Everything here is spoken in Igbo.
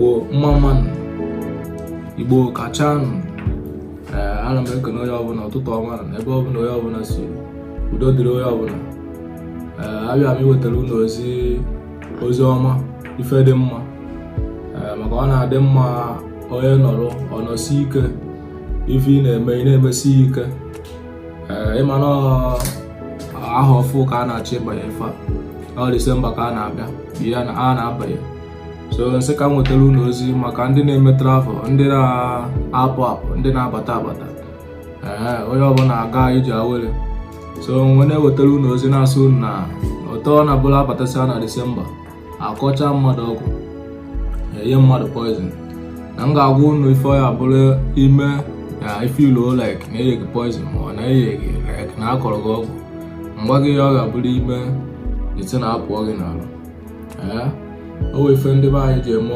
Igbo mma mma nụ. Igbo kachanụ. Ee, ana m ekene onye ọbụla ụtụtụ ọma na ebe ọbụla onye ọbụla si, udo dịrị onye ọbụla. Ee, abịa m iwetara unu ozi, ozi ọma, ife dị mma. Ee, maka ọ na-adị mma onye nọrọ ọ nọsi ike, ife ị na-eme ị na-emesi ike. Ee, ịma na ahọ ọfụ ka a na-achọ ịbanye, ife a ọ Disemba ka a na-abịa ya na a na-abanye. So nsị ka m nwetara unu ozi maka ndị na-eme travel, ndị na-apụ apụ, ndị na-abata abata. Ee, onye ọbụla aga ije awere. So nwe na-ewetara unu ozi na-asị unu na ụtọ ọ na-abụla abatasịa na Disemba, akọcha mmadụ ọgwụ, enye mmadụ poison, na m ga-agwa unu ife ọ ya bụrụ ime na ife ilo like na enye gị poison, ma ọ na enye gị like na akọrọ gị ọgwụ. Mgba gị ya ọ ga-abụrụ ime ite na apụọ gị n'alụ. Ee, o wee ife ndị be anyị ji eme.